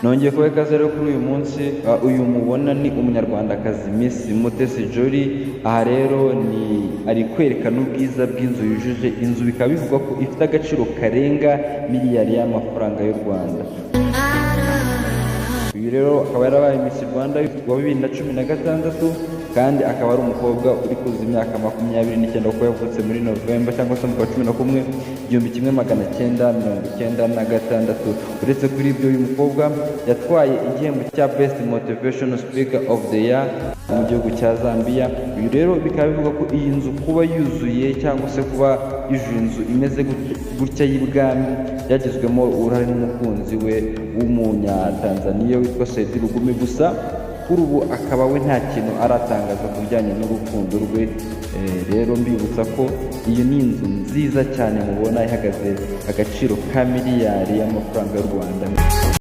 Nongeye kuba ikaze rero kuri uyu munsi. Uyu mubona ni umunyarwandakazi Miss Mutesi Jolly. Aha rero ni ari kwerekana ubwiza bw'inzu yujuje inzu, bikaba bivugwa ko ifite agaciro karenga miliyari y'amafaranga y'u Rwanda. Uyu rero akaba yarabaye Miss Rwanda wa 2016, kandi akaba ari umukobwa uri kuzuza imyaka 29, kuko yavutse muri November cyangwa se mu kwa 11, 1996. Uretse kuri ibyo, uyu mukobwa yatwaye igihembo cya Best Motivational Speaker of the Year mu gihugu cya Zambia. Uyu rero bikaba bivuga ko iyi nzu kuba yuzuye, cyangwa se kuba yuzuye inzu imeze gutya y'ibwami, byagizwemo uruhare n'umukunzi we w'umunyatanzaniya witwa Saidi Lugumi. Gusa kuri ubu akaba we nta kintu aratangaza ku bijyanye n'urukundo rwe. Rero mbibutsa ko iyi ni inzu nziza cyane mubona ihagaze agaciro ka miliyari y'amafaranga y'u Rwanda.